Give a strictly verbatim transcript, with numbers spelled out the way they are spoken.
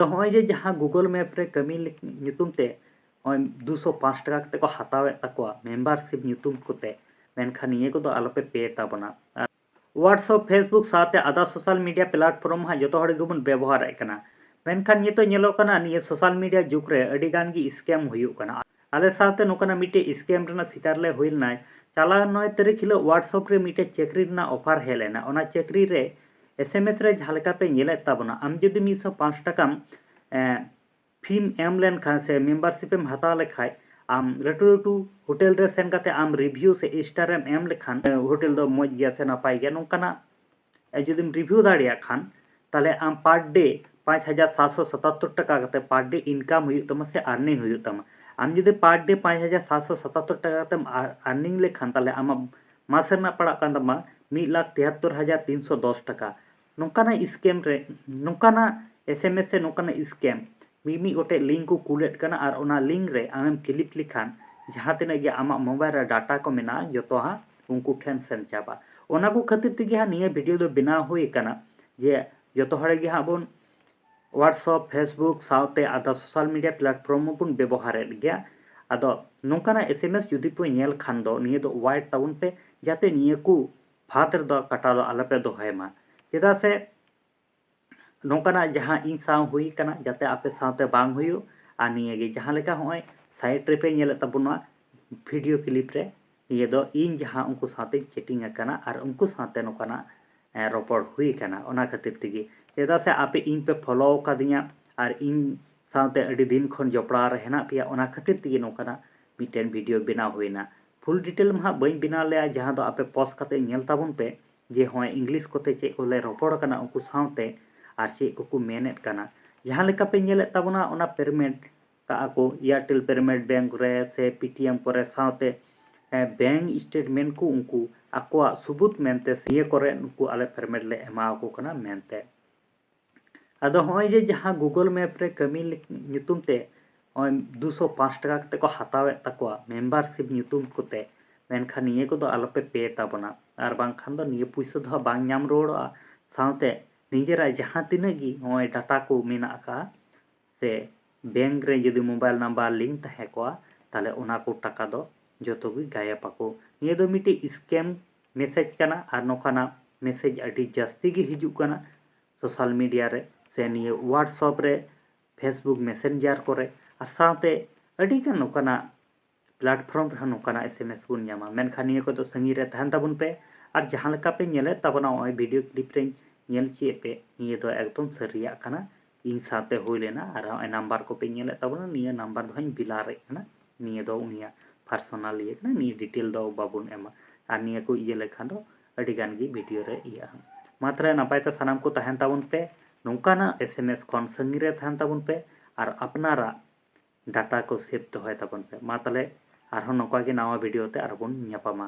ᱛᱚ ᱱᱚᱜᱼᱚᱭ ᱡᱮ ᱡᱟᱦᱟᱸ Google Map ᱨᱮ ᱠᱟᱹᱢᱤ ᱧᱩᱛᱩᱢ ᱛᱮ ᱱᱚᱜᱼᱚᱭ ᱫᱩᱥᱚ ᱯᱟᱸᱪ ᱴᱟᱠᱟ ᱠᱟᱛᱮ ᱠᱚ ᱦᱟᱛᱟᱣᱮᱫ ᱛᱟᱠᱚᱣᱟ ᱢᱮᱢᱵᱟᱨᱥᱤᱯ ᱧᱩᱛᱩᱢ ᱠᱚᱛᱮ, ᱢᱮᱱᱠᱷᱟᱱ ᱱᱤᱭᱟᱹ ᱠᱚᱫᱚ ᱟᱞᱚᱯᱮ ᱯᱮ ᱛᱟᱵᱚᱱᱟ᱾ WhatsApp, Facebook ᱥᱟᱶᱛᱮ ᱟᱫᱟ ᱥᱳᱥᱟᱞ ᱢᱤᱰᱤᱭᱟ ᱯᱞᱟᱴᱯᱷᱚᱨᱢ ᱦᱟᱸᱜ ᱡᱚᱛᱚ ᱦᱚᱲ ᱜᱮᱵᱚᱱ ᱵᱮᱵᱚᱦᱟᱨᱮᱫ ᱠᱟᱱᱟ, ᱢᱮᱱᱠᱷᱟᱱ ᱱᱤᱛᱚᱜ ᱧᱮᱞᱚᱜ ᱠᱟᱱᱟ ᱱᱤᱭᱟᱹ ᱥᱳᱥᱟᱞ ᱢᱤᱰᱤᱭᱟ ᱡᱩᱜᱽ ᱨᱮ ᱟᱹᱰᱤ ᱜᱟᱱ ᱜᱮ ᱥᱠᱮᱢ ᱦᱩᱭᱩᱜ ᱠᱟᱱᱟ᱾ ᱟᱞᱮ ᱥᱟᱶᱛᱮ ᱱᱚᱝᱠᱟᱱᱟᱜ ᱢᱤᱫᱴᱮᱡ ᱥᱠᱮᱢ ᱨᱮᱱᱟᱜ ᱥᱤᱠᱟᱨ ᱞᱮ ᱦᱩᱭ ᱞᱮᱱᱟ᱾ ᱪᱟᱞᱟᱣ ᱱᱚᱭ ᱛᱟᱹᱨᱤᱠᱷ ᱦᱤᱞᱳᱜ WhatsApp ᱨᱮ ᱢᱤᱫᱴᱮᱡ ᱪᱟᱹᱠᱨᱤ ᱨᱮᱱᱟᱜ ᱚᱯᱷᱟᱨ ᱦᱮᱡ ᱞᱮᱱᱟ᱾ ᱚᱱᱟ ᱪᱟᱹᱠᱨᱤ ᱨᱮ SMS ᱨᱮ ᱡᱟᱦᱟᱸ ᱞᱮᱠᱟ ᱯᱮ ᱧᱮᱞᱮᱫ ᱛᱟᱵᱚᱱᱟ, ᱟᱢ ᱡᱩᱫᱤ ᱢᱤᱫᱥᱚ ᱯᱟᱸᱪ ᱴᱟᱠᱟᱢ ᱯᱷᱤᱢ ᱮᱢ ᱞᱮᱱᱠᱷᱟᱱ ᱥᱮ ᱢᱮᱢᱵᱟᱨᱥᱤᱯ ᱮᱢ ᱦᱟᱛᱟᱣ ᱞᱮᱠᱷᱟᱡ, ᱟᱢ ᱞᱟᱹᱴᱩ ᱞᱟᱹᱴᱩ ᱦᱳᱴᱮᱞ ᱨᱮ ᱥᱮᱱ ᱠᱟᱛᱮ ᱟᱢ ᱨᱤᱵᱷᱤᱭᱩ ᱥᱮ ᱥᱴᱟᱨ ᱮᱢ ᱮᱢ ᱞᱮᱠᱷᱟᱱ ᱦᱳᱴᱮᱞ ᱫᱚ ᱢᱚᱡᱽ ᱜᱮᱭᱟ ᱥᱮ ᱱᱟᱯᱟᱭ ᱜᱮᱭᱟ, ᱱᱚᱝᱠᱟᱱᱟᱜ ᱡᱩᱫᱤᱢ ᱨᱤᱵᱷᱤᱭᱩ ᱫᱟᱲᱮᱭᱟᱜ ᱠᱷᱟᱱ, ᱛᱟᱦᱚᱞᱮ ᱟᱢ ᱯᱟᱨ ᱰᱮ ᱯᱟᱸᱪ ᱦᱟᱡᱟᱨ ᱥᱟᱛᱥᱚ ᱥᱟᱛᱟᱛᱛᱚᱨ ᱴᱟᱠᱟ ᱠᱟᱛᱮ ᱯᱟᱨ ᱰᱮ ᱤᱱᱠᱟᱢ ᱦᱩᱭᱩᱜ ᱛᱟᱢᱟ ᱥᱮ ᱟᱨᱱᱤᱝ ᱦᱩᱭᱩᱜ ᱛᱟᱢᱟ᱾ ᱟᱢ ᱡᱩᱫᱤ ᱯᱟᱨ ᱰᱮ ᱯᱟᱸᱪ ᱦᱟᱡᱟᱨ ᱥᱟᱛᱥᱚ ᱥᱟᱛᱟᱛᱛᱚᱨ ᱴᱟᱠᱟ ᱠᱟᱛᱮᱢ ᱟᱨᱱᱤᱝ ᱞᱮᱠᱷᱟᱱ, ᱛᱟᱦᱚᱞᱮ ᱟᱢᱟᱜ ᱢᱟᱥ ᱨᱮᱱᱟᱜ ᱯᱟᱲᱟᱜ ᱠᱟᱱ ᱛᱟᱢᱟ ᱢᱤᱫ ᱞᱟᱠᱷ ᱛᱤᱦᱟᱛᱛᱚᱨ ᱦᱟᱡᱟᱨ ᱛᱤᱱᱥᱚ ᱫᱚᱥ ᱴᱟᱠᱟ᱾ ᱱᱚᱝᱠᱟᱱᱟᱜ ᱥᱠᱮᱢ ᱨᱮ, ᱱᱚᱝᱠᱟᱱᱟᱜ SMS ᱥᱮ ᱱᱚᱝᱠᱟᱱᱟᱜ ᱥᱠᱮᱢ ᱢᱤᱢᱤᱫ ᱜᱚᱴᱮᱡ ᱞᱤᱝᱠ ᱠᱚ ᱠᱩᱞᱮᱫ ᱠᱟᱱᱟ, ᱟᱨ ᱚᱱᱟ ᱞᱤᱝᱠ ᱨᱮ ᱟᱢᱮᱢ ᱠᱞᱤᱠ ᱞᱮᱠᱷᱟᱱ ᱡᱟᱦᱟᱸ ᱛᱤᱱᱟᱹᱜ ᱜᱮ ᱟᱢᱟᱜ ᱢᱳᱵᱟᱭᱤᱞ ᱨᱮ ᱰᱟᱴᱟ ᱠᱚ ᱢᱮᱱᱟᱜᱼᱟ, ᱡᱚᱛᱚ ᱦᱟᱸᱜ ᱩᱱᱠᱩ ᱴᱷᱮᱱ ᱥᱮᱱ ᱪᱟᱵᱟᱜᱼᱟ᱾ ᱚᱱᱟ ᱠᱚ ᱠᱷᱟᱹᱛᱤᱨ ᱛᱮᱜᱮ ᱦᱟᱸᱜ ᱱᱤᱭᱟᱹ ᱵᱷᱤᱰᱤᱭᱳ ᱫᱚ ᱵᱮᱱᱟᱣ ᱦᱩᱭ ᱟᱠᱟᱱᱟ, ᱡᱮ ᱡᱚᱛᱚ ᱦᱚᱲ ᱜᱮ ᱦᱟᱸᱜ ᱵᱚᱱ WhatsApp, Facebook ᱥᱟᱶᱛᱮ ᱟᱫᱟ ᱥᱳᱥᱟᱞ ᱢᱤᱰᱤᱭᱟ ᱯᱞᱟᱴᱯᱷᱚᱨᱢ ᱵᱚᱱ ᱵᱮᱵᱚᱦᱟᱨᱮᱫ ᱜᱮᱭᱟ᱾ ᱟᱫᱚ ᱱᱚᱝᱠᱟᱱᱟᱜ SMS ᱡᱩᱫᱤ ᱯᱮ ᱧᱮᱞ ᱠᱷᱟᱱ ᱫᱚ, ᱱᱤᱭᱟᱹ ᱫᱚ ᱮᱵᱷᱚᱭᱮᱰ ᱛᱟᱵᱚᱱ ᱯᱮ, ᱡᱟᱛᱮ ᱱᱤᱭᱟᱹ ᱠᱚ ᱯᱷᱟᱸᱫᱽ ᱨᱮᱫᱚ ᱠᱟᱴᱟ ᱫᱚ ᱟᱞᱚᱯᱮ ᱫᱚᱦᱚᱭ ᱢᱟ᱾ ᱪᱮᱫᱟᱜ ᱥᱮ ᱱᱚᱝᱠᱟᱱᱟᱜ ᱡᱟᱦᱟᱸ ᱤᱧ ᱥᱟᱶ ᱦᱩᱭ ᱟᱠᱟᱱᱟ, ᱡᱟᱛᱮ ᱟᱯᱮ ᱥᱟᱶᱛᱮ ᱵᱟᱝ ᱦᱩᱭᱩᱜ᱾ ᱟᱨ ᱱᱤᱭᱟᱹ ᱜᱮ ᱡᱟᱦᱟᱸ ᱞᱮᱠᱟ ᱦᱚᱸᱜᱼᱚᱭ ᱥᱟᱭᱤᱰ ᱨᱮᱯᱮ ᱧᱮᱞᱮᱫ ᱛᱟᱵᱚᱱᱟ ᱵᱷᱤᱰᱤᱭᱳ ᱠᱞᱤᱯ ᱨᱮ, ᱱᱤᱭᱟᱹ ᱫᱚ ᱤᱧ ᱡᱟᱦᱟᱸ ᱩᱱᱠᱩ ᱥᱟᱶᱛᱮᱧ ᱪᱮᱴᱤᱝ ᱟᱠᱟᱱᱟ ᱟᱨ ᱩᱱᱠᱩ ᱥᱟᱶᱛᱮ ᱱᱚᱝᱠᱟᱱᱟᱜ, ᱮ, ᱨᱚᱯᱚᱲ ᱦᱩᱭ ᱟᱠᱟᱱᱟ᱾ ᱚᱱᱟ ᱠᱷᱟᱹᱛᱤᱨ ᱛᱮᱜᱮ, ᱪᱮᱫᱟᱜ ᱥᱮ ᱟᱯᱮ ᱤᱧ ᱯᱮ ᱯᱷᱚᱞᱳ ᱟᱠᱟᱫᱤᱧᱟ ᱟᱨ ᱤᱧ ᱥᱟᱶᱛᱮ ᱟᱹᱰᱤ ᱫᱤᱱ ᱠᱷᱚᱱ ᱡᱚᱯᱲᱟᱣ ᱨᱮ ᱦᱮᱱᱟᱜ ᱯᱮᱭᱟ, ᱚᱱᱟ ᱠᱷᱟᱹᱛᱤᱨ ᱛᱮᱜᱮ ᱱᱚᱝᱠᱟᱱᱟᱜ ᱢᱤᱫᱴᱮᱱ ᱵᱷᱤᱰᱤᱭᱳ ᱵᱮᱱᱟᱣ ᱦᱩᱭᱱᱟ᱾ ᱯᱷᱩᱞ ᱰᱤᱴᱮᱞ ᱢᱟ ᱦᱟᱸᱜ ᱵᱟᱹᱧ ᱵᱮᱱᱟᱣ ᱞᱮᱜᱼᱟ, ᱡᱟᱦᱟᱸ ᱫᱚ ᱟᱯᱮ ᱯᱚᱡᱽ ᱠᱟᱛᱮ ᱧᱮᱞ ᱛᱟᱵᱚᱱ ᱯᱮ ᱡᱮ ᱦᱚᱸᱜᱼᱚᱭ ᱤᱝᱞᱤᱥ ᱠᱚᱛᱮ ᱪᱮᱫ ᱠᱚᱞᱮ ᱨᱚᱯᱚᱲ ᱠᱟᱱᱟ ᱩᱱᱠᱩ ᱥᱟᱶᱛᱮ ᱟᱨ ᱪᱮᱫ ᱠᱚᱠᱚ ᱢᱮᱱᱮᱫ ᱠᱟᱱᱟ᱾ ᱡᱟᱦᱟᱸ ᱞᱮᱠᱟ ᱯᱮ ᱧᱮᱞᱮᱫ ᱛᱟᱵᱚᱱᱟ, ᱚᱱᱟ ᱯᱮᱢᱮᱱᱴ ᱠᱟᱜᱼᱟ ᱠᱚ Airtel Payment Bank ᱨᱮ ᱥᱮ Paytm ᱠᱚᱨᱮ, ᱥᱟᱶᱛᱮ, ᱮ, ᱵᱮᱝᱠ ᱥᱴᱮᱴᱢᱮᱱᱴ ᱠᱚ ᱩᱱᱠᱩ ᱟᱠᱚᱣᱟᱜ ᱥᱩᱵᱩᱛ ᱢᱮᱱᱛᱮ ᱥᱮ ᱱᱤᱭᱟᱹ ᱠᱚᱨᱮ ᱱᱩᱠᱩ ᱟᱞᱮ ᱯᱮᱢᱮᱱᱴ ᱞᱮ ᱮᱢᱟ ᱟᱠᱚ ᱠᱟᱱᱟ ᱢᱮᱱᱛᱮ᱾ ᱟᱫᱚ ᱦᱚᱸᱜᱼᱚᱭ ᱡᱮ ᱡᱟᱦᱟᱸ Google Map ᱨᱮ ᱠᱟᱹᱢᱤ ᱞᱮ-, ᱧᱩᱛᱩᱢ ᱛᱮ ᱱᱚᱜᱼᱚᱭ ᱫᱩᱥᱚ ᱯᱟᱸᱪ ᱴᱟᱠᱟ ᱠᱟᱛᱮ ᱠᱚ ᱦᱟᱛᱟᱣᱮᱫ ᱛᱟᱠᱚᱣᱟ ᱢᱮᱢᱵᱟᱨᱥᱤᱯ ᱧᱩᱛᱩᱢ ᱠᱚᱛᱮ, ᱢᱮᱱᱠᱷᱟᱱ ᱱᱤᱭᱟᱹ ᱠᱚᱫᱚ ᱟᱞᱚᱯᱮ ᱯᱮ ᱛᱟᱵᱚᱱᱟ, ᱟᱨ ᱵᱟᱝᱠᱷᱟᱱ ᱫᱚ ᱱᱤᱭᱟᱹ ᱯᱩᱭᱥᱟᱹ ᱫᱚ ᱦᱟᱸᱜ ᱵᱟᱝ ᱧᱟᱢ ᱨᱩᱣᱟᱹᱲᱚᱜᱼᱟ᱾ ᱥᱟᱶᱛᱮ ᱱᱤᱡᱮᱨᱟᱜ ᱡᱟᱦᱟᱸ ᱛᱤᱱᱟᱹᱜ ᱜᱮ ᱱᱚᱜᱼᱚᱭ ᱰᱟᱴᱟ ᱠᱚ ᱢᱮᱱᱟᱜ ᱟᱠᱟᱫᱼᱟ, ᱥᱮ ᱵᱮᱝᱠ ᱨᱮ ᱡᱩᱫᱤ ᱢᱳᱵᱟᱭᱤᱞ ᱱᱟᱢᱵᱟᱨ ᱞᱤᱝᱠ ᱛᱟᱦᱮᱸ ᱠᱚᱜᱼᱟ, ᱛᱟᱦᱚᱞᱮ ᱚᱱᱟ ᱠᱚ ᱴᱟᱠᱟ ᱫᱚ ᱡᱚᱛᱚ ᱜᱮ ᱜᱟᱭᱮᱵ ᱟᱠᱚ᱾ ᱱᱤᱭᱟᱹ ᱫᱚ ᱢᱤᱫᱴᱤᱡ ᱥᱠᱮᱢ ᱢᱮᱥᱮᱡᱽ ᱠᱟᱱᱟ, ᱟᱨ ᱱᱚᱝᱠᱟᱱᱟᱜ ᱢᱮᱥᱮᱡᱽ ᱟᱹᱰᱤ ᱡᱟᱹᱥᱛᱤ ᱜᱮ ᱦᱤᱡᱩᱜ ᱠᱟᱱᱟ ᱥᱳᱥᱟᱞ ᱢᱤᱰᱤᱭᱟ ᱨᱮ, ᱥᱮ ᱱᱤᱭᱟᱹ WhatsApp ᱨᱮ, Facebook Messenger ᱠᱚᱨᱮ, ᱟᱨ ᱥᱟᱶᱛᱮ ᱟᱹᱰᱤᱜᱟᱱ ᱱᱚᱝᱠᱟᱱᱟᱜ ᱯᱞᱟᱴᱯᱷᱚᱨᱢ ᱨᱮᱦᱚᱸ ᱱᱚᱝᱠᱟᱱᱟᱜ ᱮᱥ ᱮᱢ ᱮᱥ ᱵᱚᱱ ᱧᱟᱢᱟ᱾ ᱢᱮᱱᱠᱷᱟᱱ ᱱᱤᱭᱟᱹ ᱠᱚᱫᱚ ᱥᱟᱺᱜᱤᱧ ᱨᱮ ᱛᱟᱦᱮᱱ ᱛᱟᱵᱚᱱ ᱯᱮ᱾ ᱟᱨ ᱡᱟᱦᱟᱸ ᱞᱮᱠᱟ ᱯᱮ ᱧᱮᱞᱮᱫ ᱛᱟᱵᱚᱱᱟ, ᱱᱚᱜᱼᱚᱭ ᱵᱷᱤᱰᱤᱭᱳ ᱠᱞᱤᱯ ᱨᱮᱧ ᱧᱮᱞ ᱦᱚᱪᱚᱭᱮᱫ ᱯᱮ, ᱱᱤᱭᱟᱹ ᱫᱚ ᱮᱠᱫᱚᱢ ᱥᱟᱹᱨᱤᱭᱟᱜ ᱠᱟᱱᱟ, ᱤᱧ ᱥᱟᱶᱛᱮ ᱦᱩᱭ ᱞᱮᱱᱟ᱾ ᱟᱨ ᱱᱚᱜᱼᱚᱭ ᱱᱟᱢᱵᱟᱨ ᱠᱚᱯᱮ ᱧᱮᱞᱮᱫ ᱛᱟᱵᱚᱱᱟ, ᱱᱤᱭᱟᱹ ᱱᱟᱢᱵᱟᱨ ᱫᱚ ᱦᱟᱸᱜ ᱤᱧ ᱵᱤᱞᱟᱨᱮᱫ ᱠᱟᱱᱟ, ᱱᱤᱭᱟᱹ ᱫᱚ ᱩᱱᱤᱭᱟᱜ ᱯᱟᱨᱥᱚᱱᱟᱞ ᱤᱭᱟᱹ ᱠᱟᱱᱟ, ᱱᱤᱭᱟᱹ ᱰᱤᱴᱮᱞ ᱫᱚ ᱵᱟᱵᱚᱱ ᱮᱢᱟ᱾ ᱟᱨ ᱱᱤᱭᱟᱹ ᱠᱚ ᱤᱭᱟᱹ ᱞᱮᱠᱷᱟᱱ ᱫᱚ ᱟᱹᱰᱤ ᱜᱟᱱ ᱜᱮ ᱵᱷᱤᱰᱤᱭᱳ ᱨᱮ ᱤᱭᱟᱹᱜᱼᱟ᱾ ᱢᱟ ᱛᱟᱦᱚᱞᱮ ᱱᱟᱯᱟᱭ ᱛᱮ ᱥᱟᱱᱟᱢ ᱠᱚ ᱛᱟᱦᱮᱱ ᱛᱟᱵᱚᱱ ᱯᱮ, ᱱᱚᱝᱠᱟᱱᱟᱜ ᱮᱥ ᱮᱢ ᱮᱥ ᱠᱷᱚᱱ ᱥᱟᱺᱜᱤᱧ ᱨᱮ ᱛᱟᱦᱮᱱ ᱛᱟᱵᱚᱱ ᱯᱮ, ᱟᱨ ᱟᱯᱱᱟᱨᱟᱜ ᱰᱟᱴᱟ ᱠᱚ ᱥᱮᱵᱷ ᱫᱚᱦᱚᱭ ᱛᱟᱵᱚᱱ ᱯᱮ᱾ ᱢᱟ ᱛᱟᱦᱚᱞᱮ ᱟᱨᱦᱚᱸ ᱱᱚᱝᱠᱟ ᱜᱮ ᱱᱟᱣᱟ ᱵᱷᱤᱰᱤᱭᱳ ᱛᱮ ᱟᱨᱦᱚᱸ ᱵᱚᱱ ᱧᱟᱯᱟᱢᱟ᱾